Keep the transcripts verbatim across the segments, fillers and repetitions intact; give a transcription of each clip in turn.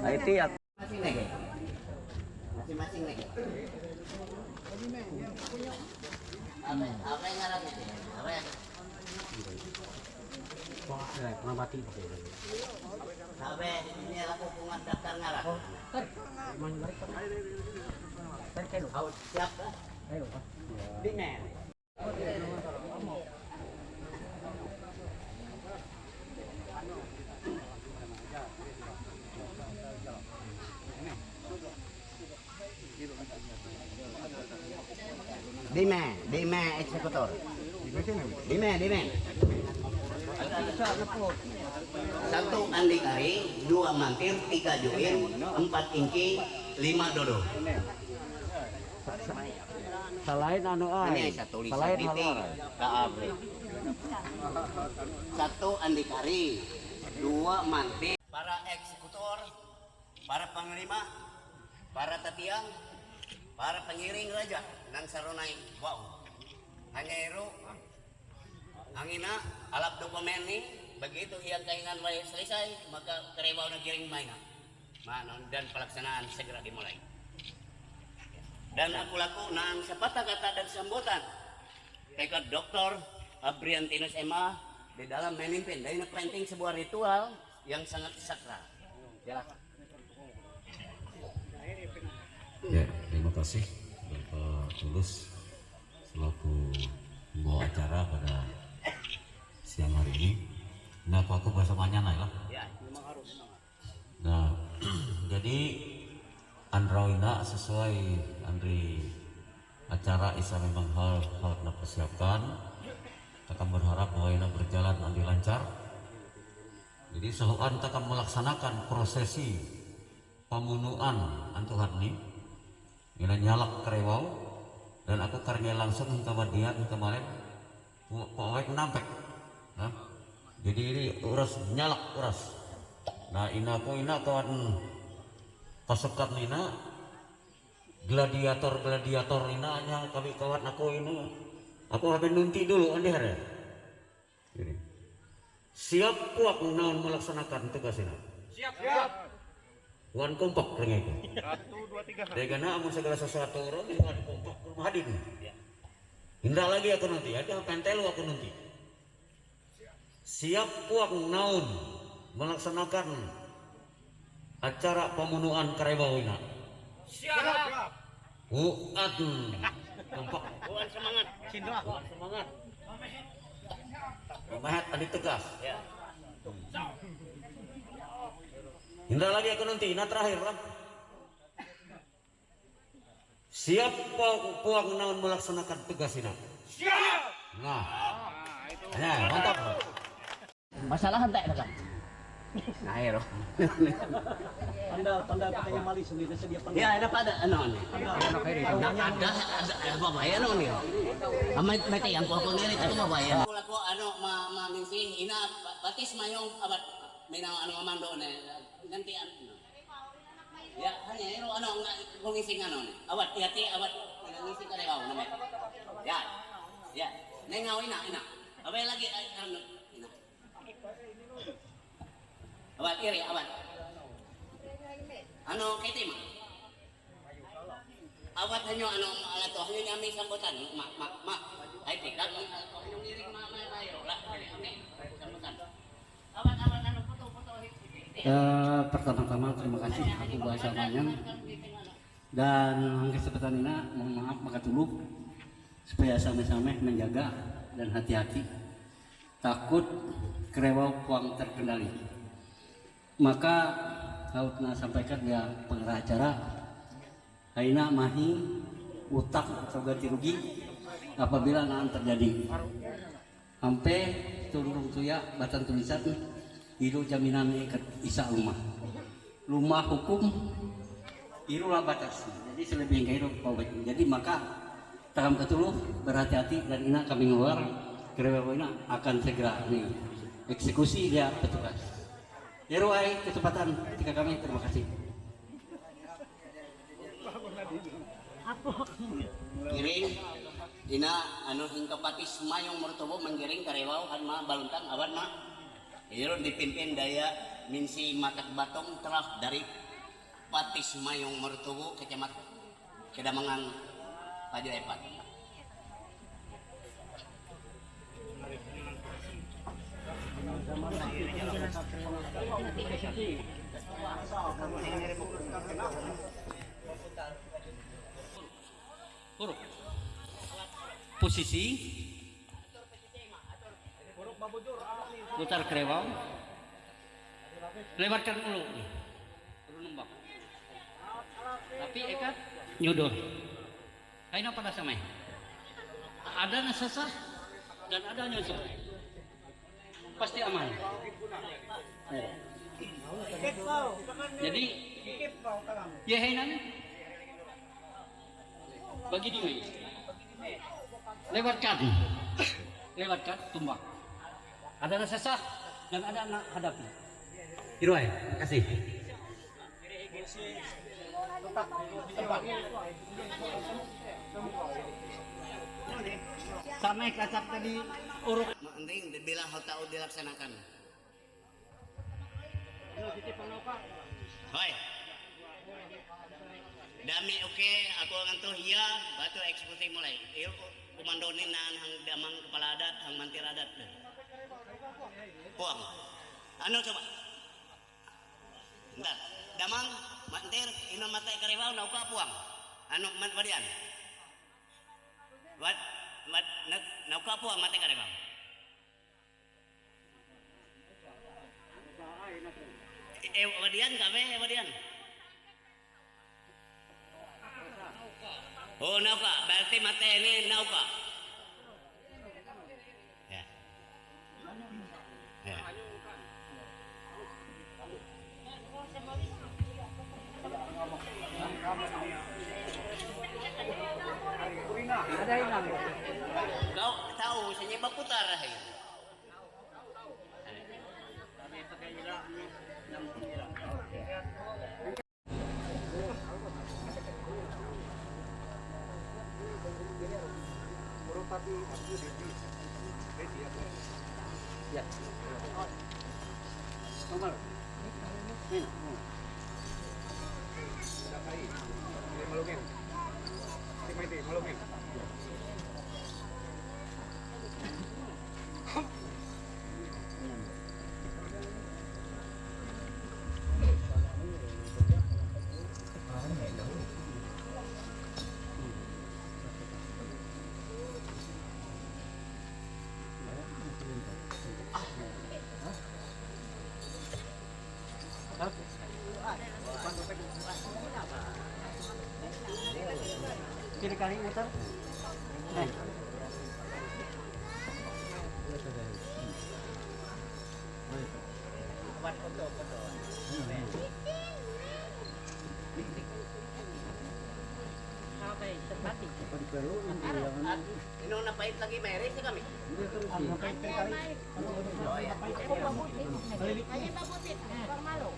Ayo, Ti, aku Sabe, ini aku pungan daftar ngaran. Siap, kan? Di mana? Dime, dime, eksekutor. Dime, dime. Satu andikari, dua mantir, tiga juin, empat inci, lima dodo. Salain anu ai. Ini saya tulis salain di haluar. Satu andikari, dua mantir. Para eksekutor, para panglima, para tatiang, para pengiring raja, nang sarunai wau. Hanya iru, angina, alap dokumen ni, begitu ia kaingan wai selesai, maka kerewau na giring maina. Manon dan pelaksanaan segera dimulai. Dan aku laku nang sepatah kata dan sambutan. Tekad doktor Abriantinus Emma di dalam memimpin dan ini penting sebuah ritual yang sangat sakral. Silakan. Ya, terima kasih Bapak Tulus selaku pembawa acara pada siang hari ini. Nah, aku, aku bahasa Manyang lah. Ya, memang harus. Nah, jadi anrawina sesuai Andri acara isa memang hal hal nak persiapkan. Takam berharap bahwa ini berjalan Andri lancar. Jadi soal takam melaksanakan prosesi pamunuan antuhan ni, ina nyalak kerewau dan aku karnya langsung hingga badian hingga malem. Pawai nampek. Jadi ini uras nyalak uras. Nah, ina aku ina kawan pasukan ina gladiator-gladiator ina hanya kami kawan aku ini. Aku habis nunti dulu andir ya. Jadi, siap puak naon melaksanakan tugas ini. Siap. Siap. Wan kompak dengan itu. Satu, dua, tiga. Degana amun segala sesuatu orang wan kompak rumah hadin. Indah lagi aku nanti, ada pentel aku nanti. Siap puak naon melaksanakan acara pembunuhan Karebawina. Siap. Uat. Kompak. Bukan semangat. Cindra. Bukan semangat. Mahat tadi tegas. Ya. Indah lagi aku nanti, nah terakhir lah. Siap puak naon melaksanakan tugas ini. Siap. Nah. Nah, mantap. Masalah tak ada kan? Nah, ya, loh. Tanda, tanda katanya mali sendiri, sedia tanda. Ya, ada pada, ano, ano. Tanda. Nah, ada, ada, ada apa ya, ano, nih? Amay, may tayang po ako nila, ito ba yan? Wala ko, ano, ma, ma, minsan, ina, batis mayong, abat, may na, ano, mamando na, gantian, ano. Ya, hanya, iro, ano, nga, kung ising, ano, ni. Awat, ya, ti, awat, ina, ising ka, ikaw, naman. Ya, ya. Nengaw, ina, ina. Abay, lagi, ay, ano, ina. Awat, iri, awat. Ano, kay Tim? Awat hanyo, ano, ala to, hanyo niya may sambutan, ma, ma, ma. Ay, tika, ano, iri, ma, ma, ma, iro, la, kami, sambutan. Awat, awat, ano, puto, puto, hi, hi, hi. Eh, pertama-tama terima kasih aku bahasa Manyang dan kesempatan ini mohon maaf makatuluk supaya sama-sama menjaga dan hati-hati. Takut kerewau puang terkendali. Maka, haut na sampaikan dia pengarah acara, aina mahi utak atau ganti rugi Apabila nanti terjadi ampe turun tuya batan tulisan iru jaminan ikat isa luma. Luma hukum iru lah batas. Jadi selebihnya iru pawai. Jadi maka takam ketuluh berhati-hati dan ina kami keluar kerja ina akan segera nih eksekusi dia petugas. Iru ay kesempatan ketika kami terima kasih. Giring, ina, anu, hingga Patis Mayong Mertobo menggiring karebaw han ma baluntang awan ma. Iron dipimpin daya minsi matak batong telah dari Patis Mayong Mertobo, kecamatan Kedamangan, Pajo Epat. Puruk. Posisi. Putar kerewang. Lebarkan dulu. Turun lembab. Tapi ikat nyudur. Kaina pada sama. Ada nasasah dan ada nyudur. Pasti aman. Jadi, ya, hai nang. Bagi dua. Lewatkan. Lewatkan, tumbang. Ada nasasah dan ada nak hadapi. Iruai, makasih. Samay kacak tadi uruk. Mending bila hal tahu dilaksanakan. Hoy. Dami oke, aku ngantuh iya, batu eksekusi mulai. Iyo, komando ni naan hang damang kepala adat, hang mantir adat. Puang. Anu coba. Bentar. Damang, mantir, ino mata karebaw, nauka puang. Anu, man, wadian. Wad, wad, na, nauka puang mata karebaw. Eh, wadian ka, be, wadian. Oh, nauka. Berarti mata ini nauka. Ya. Ya. Kau tahu, saya berputar. Kiri kali muter. Nah. Buat foto, foto. Apa itu? Mati. Ino na pait lagi, may race kami. Ano, may race kami. Ay, mabuti. Ay, mabuti. Pang malo.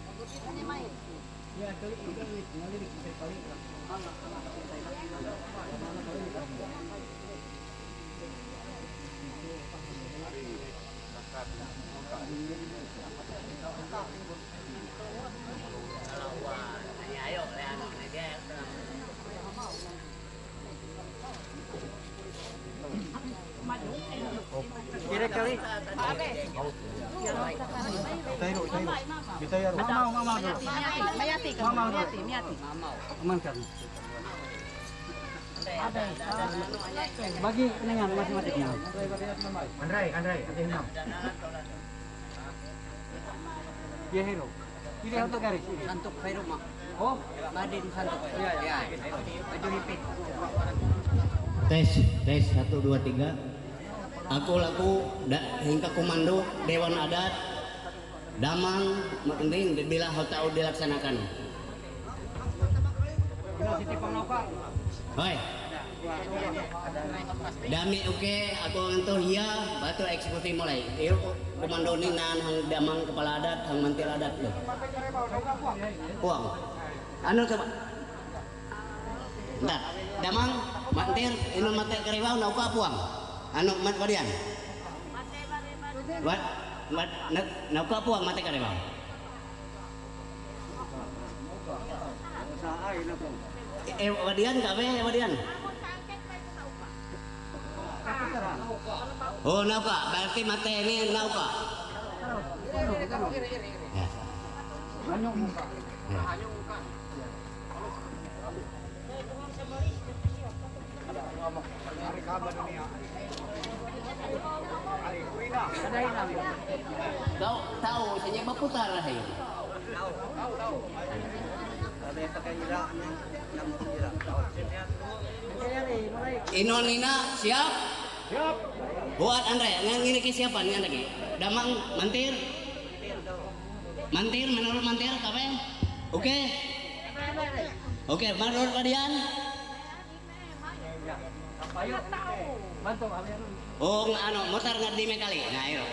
Mabuti na ni may. Kira kali. Tayo, tayo. Kita ya. Mama, mama, mama. Mayati, mayati, mayati. Aman kami. Bagi na yan, mathematic na. Andray, Andray, ate mo. Yehero. Hindi ako to, Gary. Santok, pero ma. Oh, Madin Santo. Ya, ya. Baju hippie. Tes, tes, satu, dua, tiga. Aku laku da, hingga komando Dewan Adat, damang, penting bila tahu dilaksanakan. Hoi. Dami uke, aku ngantuh iya, batu eksekusi mulai. Iyo, komando ni nan hang damang kepala adat, hang mantir adat tu. Puang. Anu coba. Ntar, damang, mantir, inu mate karibau, nauka puang. Anu, mat wadian. Wat, wat, na-, nauka puang mate karibau. Eh, wadian, kabe, wadian. Oh, nauka, berarti mate ini nauka. Ya. Ya. Tahu, tahu, saya berputar lah ini. Ino nina, siap? Siap. Buat Andre, ngan ini ke siapa nih lagi? Damang, mantir? Mantir, menurut mantir, kabe? Oke? Oke, menurut kalian? Oh, ng-, ano, motor nga di may kali. Nga, yun.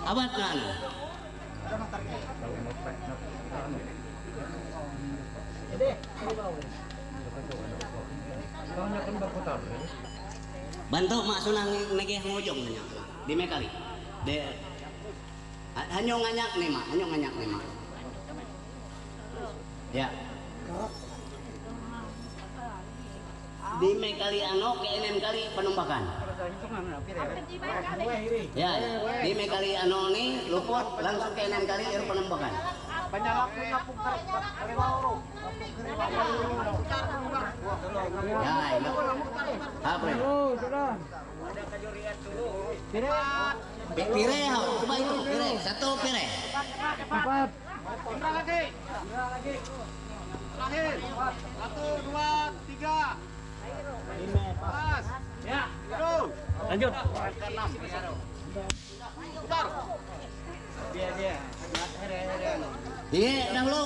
Abat na, ano? Bantu, mak, sunang nagih ngujung niya. Di may kali. De, ha-, hanyo nganyak ni, mak. Hanyo nganyak ni, mak. Ya. Di may kali ano, ke enam kali penumbakan. Ya, di may kali ano ni, luput, langsung ke enam kali, iru penumbakan. Ya, ini. Apa? Pi-, pire, ha, coba itu, pire. Satu pire. Empat. Terakhir. Terakhir. Satu, dua, tiga. Pas. Ya. Terus. Lanjut. Putar. Iya, dahulu.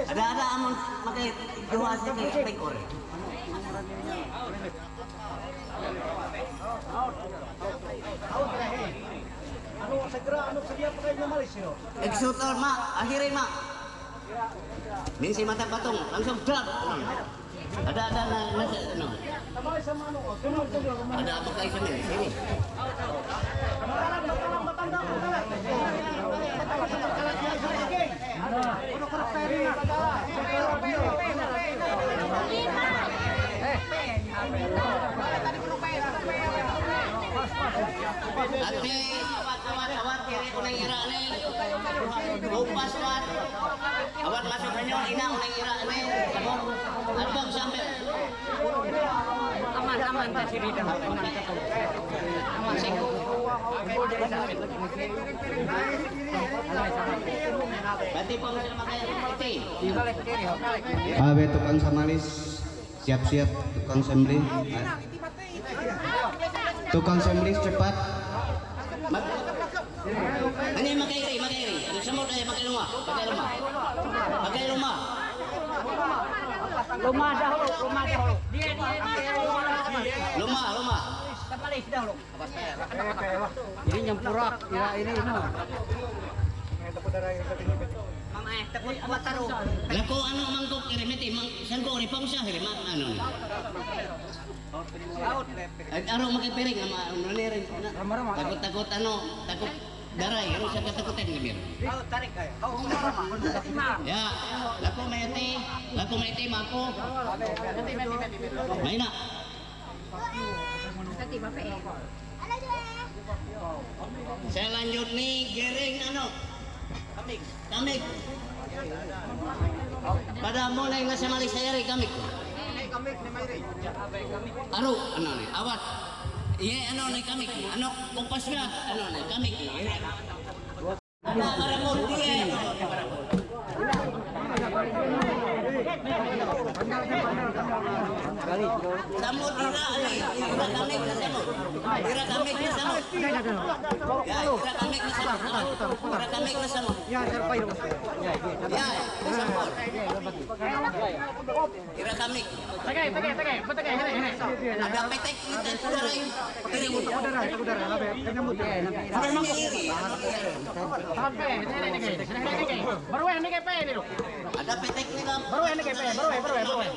Ada, ada, amun pakai dua sih, kayak pekor. Ano, segera, ano, sedia pa kayo na malis, no? Executor, ma, akhiri, ma. Minsi mata patung, langsung dap. Ada, ada, na, na, no. Ada apa kayo sa minsi? Sini. Ate, awat, awat, awat, kiri kunang ira ni. Bupas, awat. Awat masuk hanyo, ina, kunang ira ni. Atong sambil. Aman, aman, ta si Rida. Aman, singko. Bati po, masama kayo. Ate. Abe tukang samalis, siap-siap tukang sembelih. Tukang sembelih cepat. Ani, makairay, makairay. Ano sa mo, eh, makairay, makairay. Makairay. Lumada ho, lumada ho. Luma, luma. Kapalis daw. Ini yang purak, ya ini, no. Mama, eh, tapos mataro. Lako, ano, mangkok, iri, miti, mang-, sangko, iri, pang siya, iri, ma-, ano. Out. Ay, aro, makipiring, ama, ano, ni, rin, na. Rama-rama. Takot, takot, ano, takot, daray, ano siya katakutin, kami. Out, tarik kayo. Out, rama-rama. Ya, lako, may ati, lako, may ati, mako. May na. Sa lanjut ni Gering ano? Kamig. Pada mo na yung nasa mali sa yari, kamig. Aro, ano ni? Awat. Iye, ano ni kamig? Ano, kumpas nga? Ano ni kamig? Samot ira, eh, ira kamik na samot. Ira kamik na samot. Ya, ira kamik na samot. Ira kamik na samot. Ya, ira samot. Ira kamik. Tagay, tagay, tagay. Tagay, tagay, tagay. Ada petek kita sudah lain. Udara, udara, udara. Baru ini kayak apa ini, Dok? Ada petek ni, Bang. Baru ini kayak apa? Baru, baru, baru.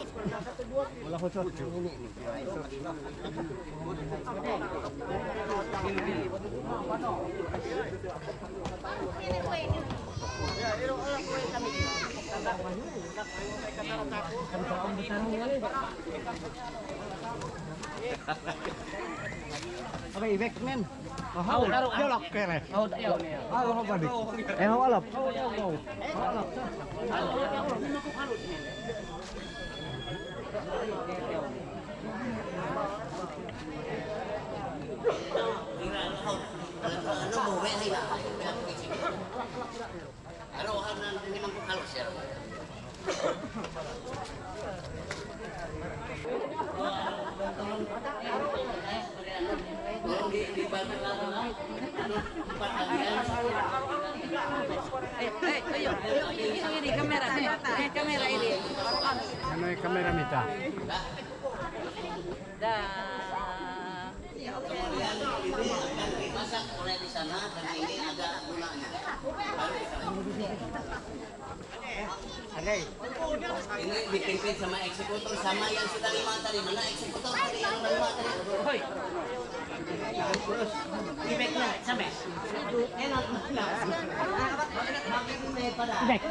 Apa, ibek, men? Mahal. Tahu, tahu. Dia loker, eh. Tahu, tahu. Ah, apa, di? Eh, apa, alap? Ano mo, may hila? Ano, ano, hindi man ko kalos, sir. Eh, eh, ayo, ayo, ayo, ayo, ini kamera, eh, kamera ini. Ano yung kamera nito? Da. Masak mulai di sana, karena ini agak gunanya. Agay. Ini dipimpin sama eksekutor, sama yang sudah lima tadi. Mana eksekutor tadi yang udah lima tadi? Hoy. Terus, ibek na, sama. Enak, enak. Ibek.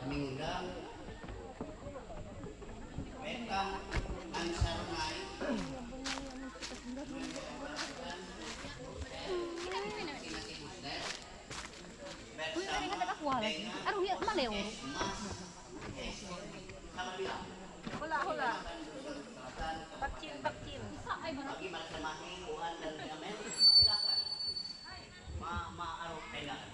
Kaming undang. Wetang ang sarunay. Uy, ano yung nagkakuha lagi? Ano, ya, mali, oh. Hula, hula. Bakchin, bakchin. Sa, ay, mga. Ma, ma, aro, kailangan.